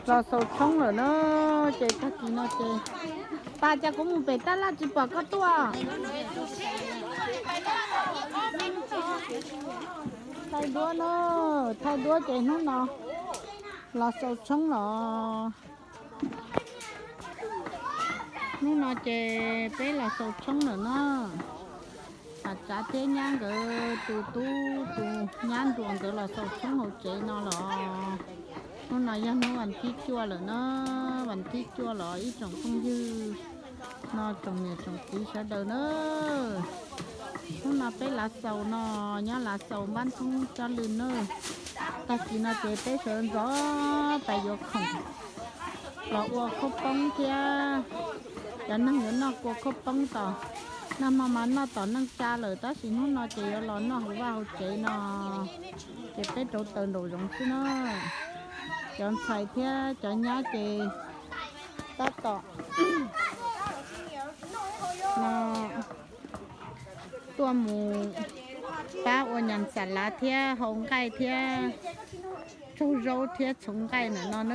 Los xaus tshoob lawm na, ces tag kis no ces, pas cas kuv mus pem tab laj tsis pom koj tuaj. Thaij duab na, thaij duab ces hnub no los xaus tshoob los. Hnub no ces peb los xaus tshoob lawm na. Tam tsav thiab nyab nkawd tus tub tus nyab nruas nkawd los xaus tshoob hauv tsev no los. Hnub no yog hnub vas thib cuaj lawm na, vas thib cuaj los ib tsoom phooj ywg no tsoom niam tsoom txiv sawv daws na. Hnub no peb lav xaus no, nyob lav xaus npab thoob coj lwm na. Tag kis no ces peb sawv ntxov tas yuav khoom los ua khaub poob thiab. Cov neeg yuav noj kua khaub poob tom, noj hmo mas noj tom neej tsa lawm tab sis hnub no ces yuav los noj hauv vaj hauv tsev no. Ces peb rauv taws nraum zoov xwb na. Cov ntxhais thiab cov nyab ces tab tom no tuaj mus pab ua nyas xas lav thiab hau nqaij thiab tsaug zaub thiab txhoov nqaij ntawm no na.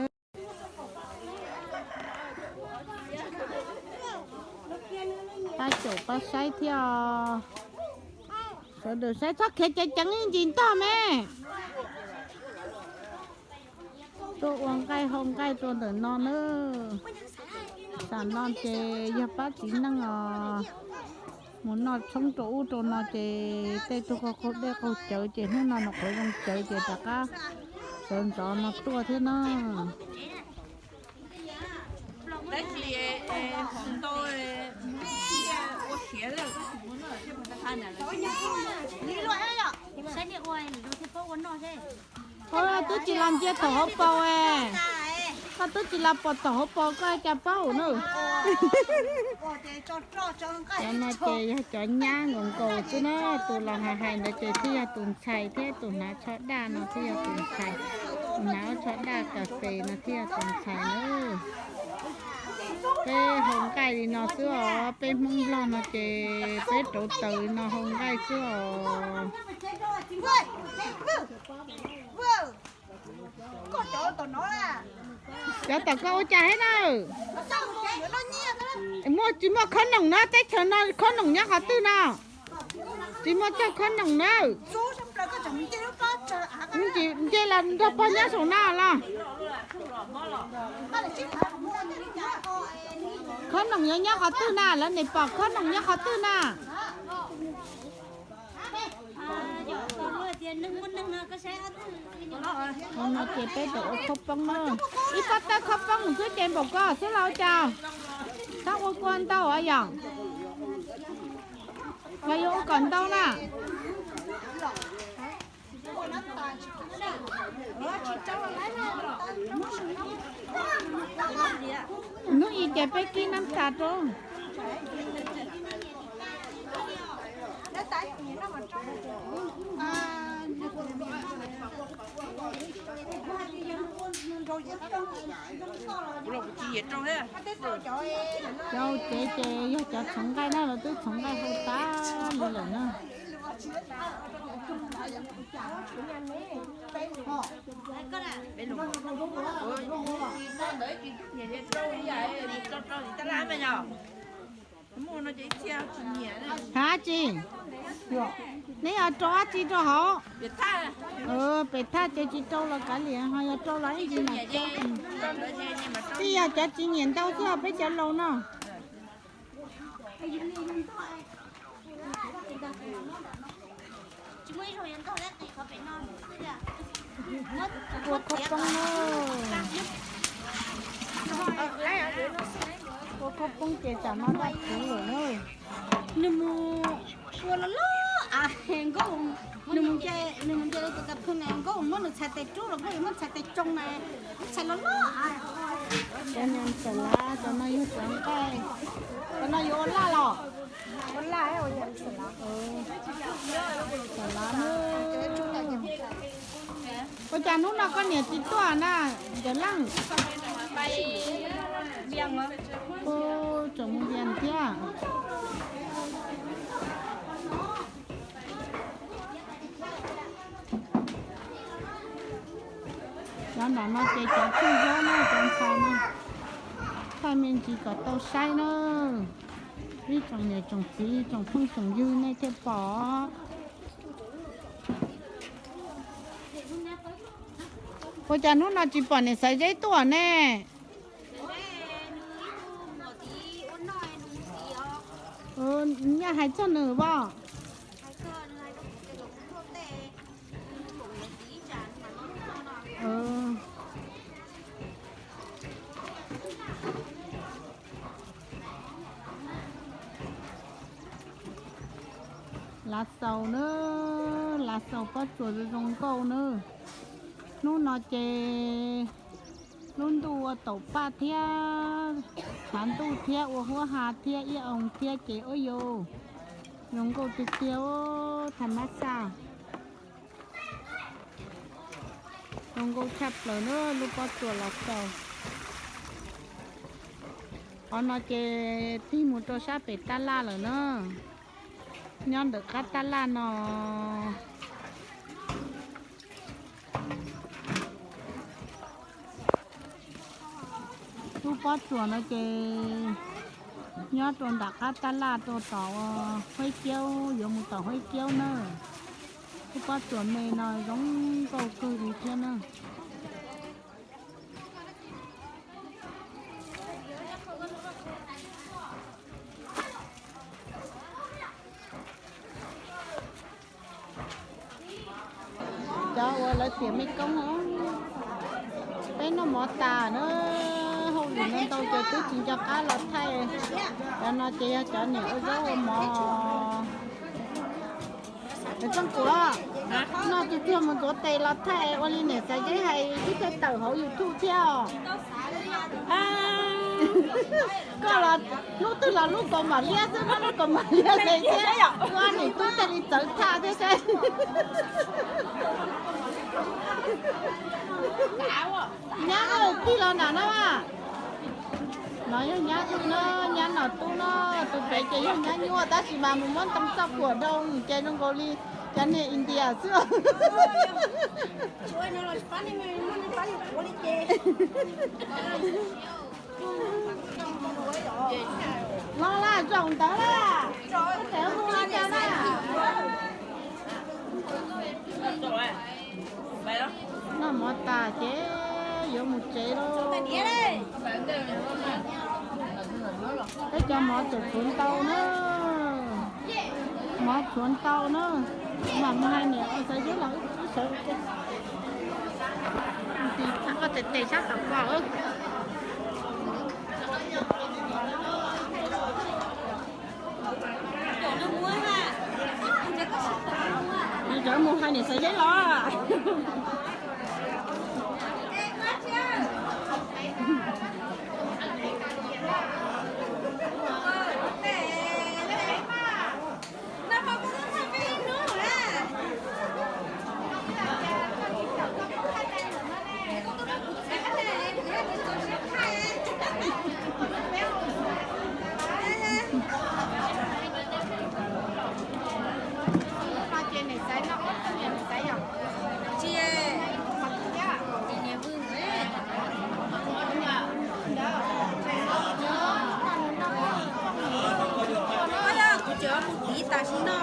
Pab caum pab saib thiab os. Sawv daws saib txhob khiav ceev ceev ib ntsis ntog me. Tuaj ua nqaij hau nqaij rau ntawm no na. Tam no ces yog pab txiv neej os, mus noj tshoob rau ub rau no ces tej tug qaug dej qaug cawv ces hnub no nws qhuav zoo cawv ces rov qab sawv ntxov no tuaj thiab na. Koj twb tsis los ntsia thaum hauv paus, koj twb tsis los pom thaum hauv paus koj cas paub na. Cov no ces yog cov nyab nkaus nkaus xwb na, tus los hais hais ntawd ces thiaj yog tus ntxhais thiab tus hnav tsho daj no thiaj yog tus ntxhais, tus hnav tsho daj kas fes no thiaj yog tus ntxhais na. Peb hau nqaij li no xwb os, peb Hmoob Nplog no ces peb rauv taws li no hau nqaij xwb os. Cov tom koj ua cas thiab na? Muaj tsis muaj khob noom na, teb chaws no khob noom nyob qhov twg no? Tsis muaj txog khob noom na. Nce los nrog pog nyob saum no los. Khob noom yuav nyob qhov twg na, lawv nim pom khob noom nyob qhov twg na. Hauv no ces peb tau ua khaub poob na. Ib pob tawb khaub poob mus xwb ces npaum ko xwb los cas? Txhob ua kua ntau os yom. Los yuav ua kom ntau na. Hnub ib ces peb kib nab tas rau. Cov hauv tsev ces yog cov txhoov nqaij na, lawv twb txhoov nqaij hau tas li lawm na. Hab tsi? Neb yuav rau dab tsi rau hauv? Pem thaj ces tsis rau los kav liam, ho yog rau los ib ntsis mas rau. Twb yog cov tsis nyiam ntau xwb os peb cov laus no. Ua khaub poob na. Ua khaub poob ces tsam no daj kuv lawm na. Nws mus ua los loj av, nws mus nce, nws mus nce rau tus kas phooj na, Nkauj muab nws txhais tes rub los Nkauj yuav muab txhais tes tsoo na, txhais los loj av. Cov nyas xaum lav, cov no yog cov nqaij, cov no yuav ua laj los? Ua laj, ua nyas xaum lav. Xaum lav na. Ua cas hnub no koj niam tsis tuaj na, Ncawm Leej? Tseem mus Vias thiab. Cov nram no ces cov tsheej zaub no, cov ntxhais no, thaij me ntsis kom tau saib na. Ib tsoom niam tsoom txiv tsoom phooj tsoom ywg nej thiaj pom. Ua cas hnub no tsis pom niam Xaiv Zeb tuaj ne? Nyaj hais txog nws as? Lav xaus na, lav xaus pob tsuas zoo zoo nkauj na. Hnub no ces lub ntuj ua taum paj thiab, tshav ntuj thiab, ua huab ha thiab, ib oo thiab ces ua yus zoo nkauj tiag tiag, thas mas xaj. Zoo nkauj tshaj plaws na lub pob tsuas lav xaus. Qhov no ces tig mus rau sab pem tab laj lawm na, nyob ntawm qab tab laj no. Lub pob tsuas no ces nyob rau nram qab tab laj rau tom Huab Kiaub, yuav mus tom Huab Kiaub na. Lub pob tsuas me no zoo nkauj kawg li thiab na. Cov uas lawv tiam me koob, peb noj mov tas na, hauj lwm ntau ntau ces twb tsis nco qab los thaij. Cov no ces yog cov niam ua zaub ua mov. Txooj Kuam, noj tsuag tsuag mus ntxuav tes los thaij ua li niam Xaiv Zeb hais twb thiaj tawm hauv YouTube thiab os. Koj los hnub twg los lub kaus mom liab xwb, muab lub kaus mom liab li thiab, koj niam tub thiaj li txawv thaj thiab saib. Nyab Wb tig los nram no mas. No yog nyab Wb na, nyab Nom Tub na, tus pem ces yog nyab Nyuaj tab sis mas mus muab ntoo txoj puam rau ces zoo nkaus li cov niag India xwb. Los laj zaum ntawd laj, tseem hu li cas na? Noj mov tas ces yuav mus tsev lauj. Peb cov mov tseem tshuav ntau na, mov tshuav ntau na, mam mus hais niam Xaiv Zeb los wb sawv. Koj tes tes sab tom ko. Cov mus hais niam Xaiv Zeb los. Kuv cov mus tiv tam sim no.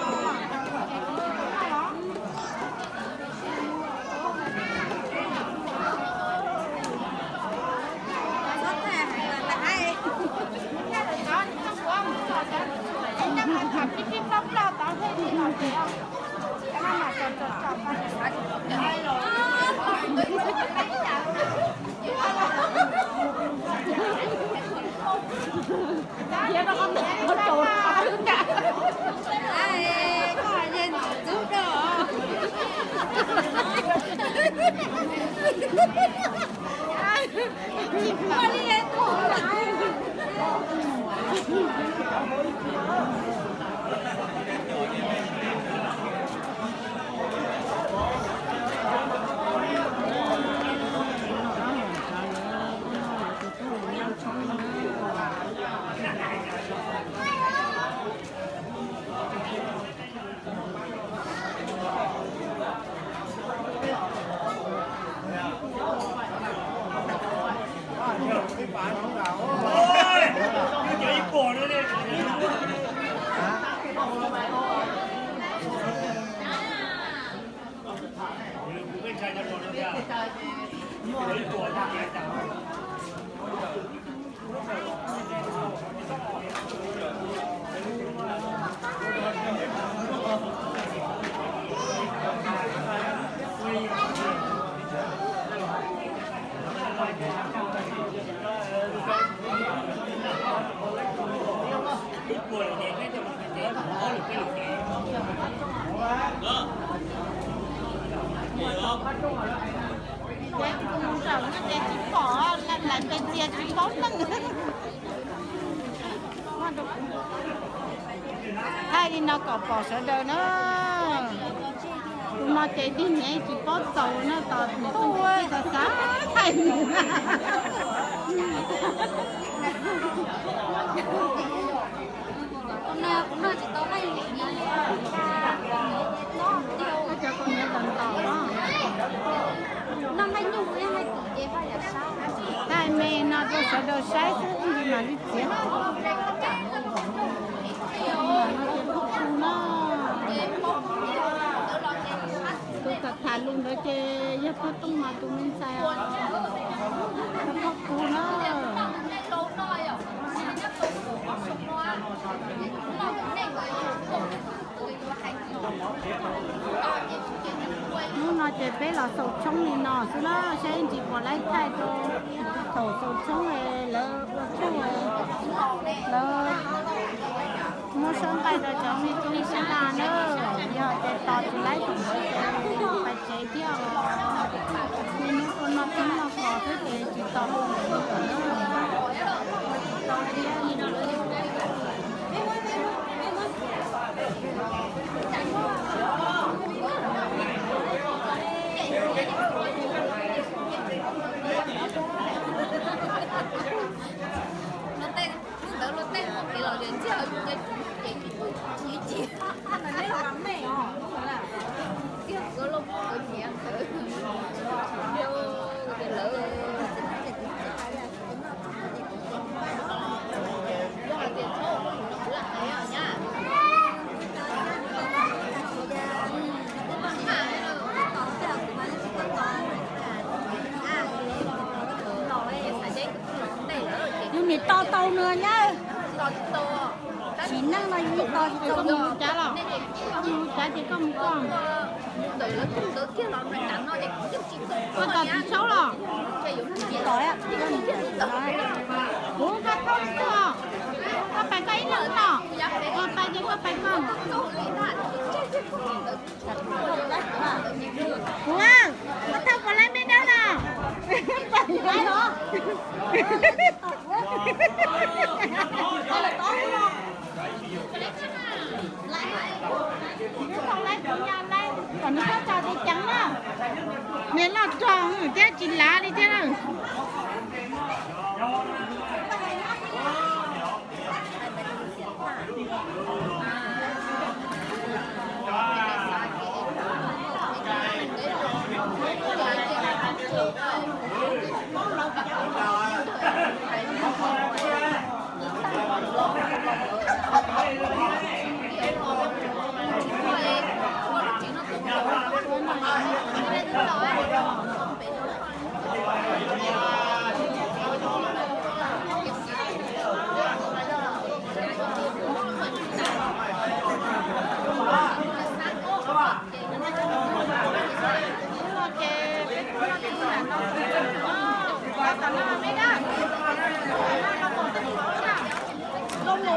Ces tus mus zaum no ces tsis pom, lawv pes txias tsis paub neeg. Thaij li no kom pom sawv daws na. Tus no ces dig nyev tsis paub txaus no, tos tus tub xav xav thaij nws. Cov me ntaus ntaus no, thaij me no rau sawv daws saib xwb, ib ntsis mam li txiav. Tus tham tham lus ntawd ces yog pog Tooj mas tus me ntxhais os, yog pog Kuv na. Hnub no ces peb los xaus tshoob li no xwb na, saib ntsis puas laib thaij rau thaum xaus tshoob lawv ua txuj, lawv muab suab nqaij rau cov me tub sab laj na. Yog ces tos tsis laib thaum ntawd ces pais tsev thiab os. Hnub no tub no kos xwb ces tsis tos ua ntawd li lawm na. Hnub ntawd luag tej ua kev los ces ntxig ces tsis pom tsis ci. Yus nim tos tau nws nyab. Sim neej no yus tos tsis tau nws cav los. Nws cav ces koj mus koj. Koj tos tsis saub los. Kuv koj thauj tuaj. Koj pais koj ib leeg no. Koj pais ces koj pais koj. Kuv, koj thauj puas laib me dab no? Kom nws txhob tso ceev ceev na. Niam loj rog thiab tsis lav li thiab na. Ab,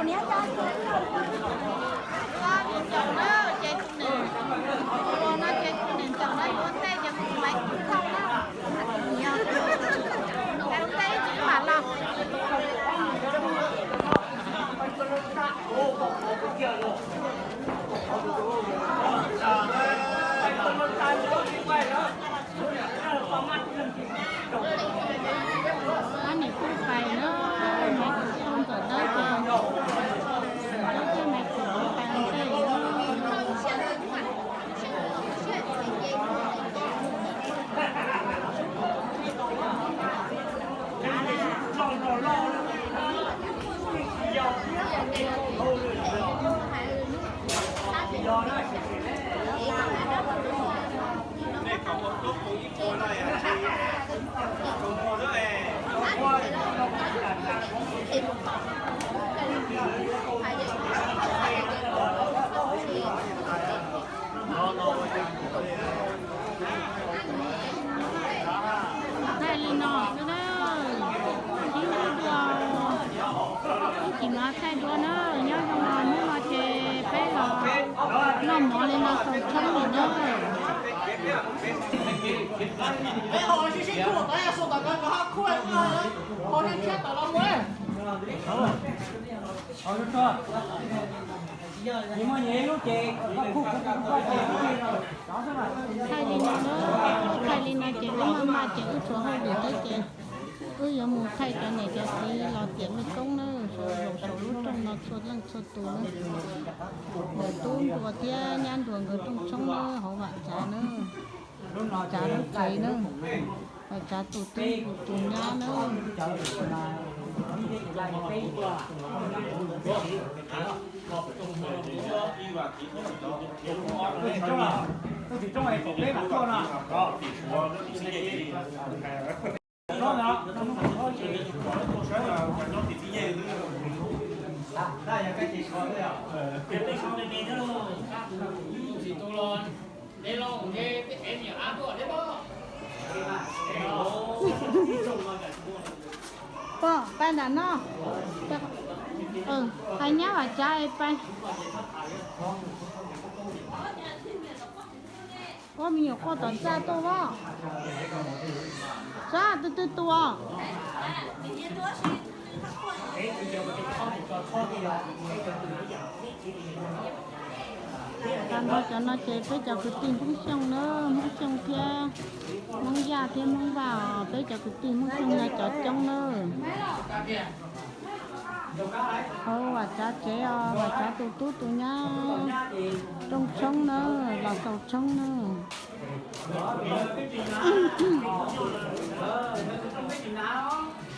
niam kuj pais na, me kuj tuaj ntawm dawb ces, dawb thiab me kuj pais ua ntej. Tau tshoob li na. Thaij li no na, thaij li no ces wb maj maj ces wb tsuas hauj lwm thiab ces wb yuav mus thaij cov niam cov txiv los tiam me koob na, saum lub rooj no txhua leej txhua tus na. Ntawm tub nruas thiab nyab nruas nkawd rooj tshoob na, hauv Vam Tsav na, Vam Tsav lub tsev na, Vam Tsav tus tub tus nyab na. Pog, pab nram no. Hais nyab Vam Tsav es pab. Ua me nyuam quaj tom txaj tuaj as. Sab, twb twb tua. Tag nrho cov no ces peb cov kwv tij Hmoob Xyooj na, Hmoob Xyooj thiab Hmoob Yaj thiab Hmoob Vaj os, peb cov kwv tij Hmoob Xyooj yog cov coob na. Hauv Vam Tsav tsev os, Vam Tsav tus tub tus nyab rooj tshoob na, los xaus tshoob na.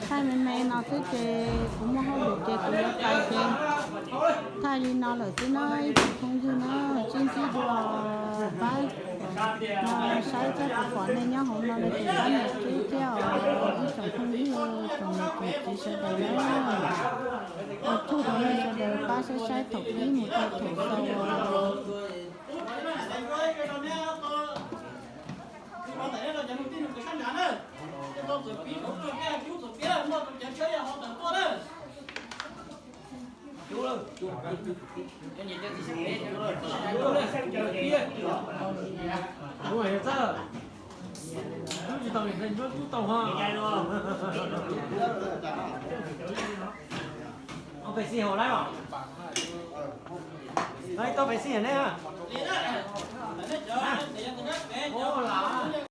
Thaij me me no xwb ces kuv muaj hauj lwm ces kuv yuav pais ces thaij li no lawm xwb na ib tsoom phooj ywg na, sib ntsib dua pab no saib thiab, kuv pom nej nyob hauv no no ces pab nias tswb thiab os ib tsoom phooj ywg tsoom niam tsoom txiv sawv daws na. Ua tsaug rau nej sawv daws pab saib saib thaum pib mus rau thaum xaus. Pem xi hauv lawm os. Tau pem xi hauv ne.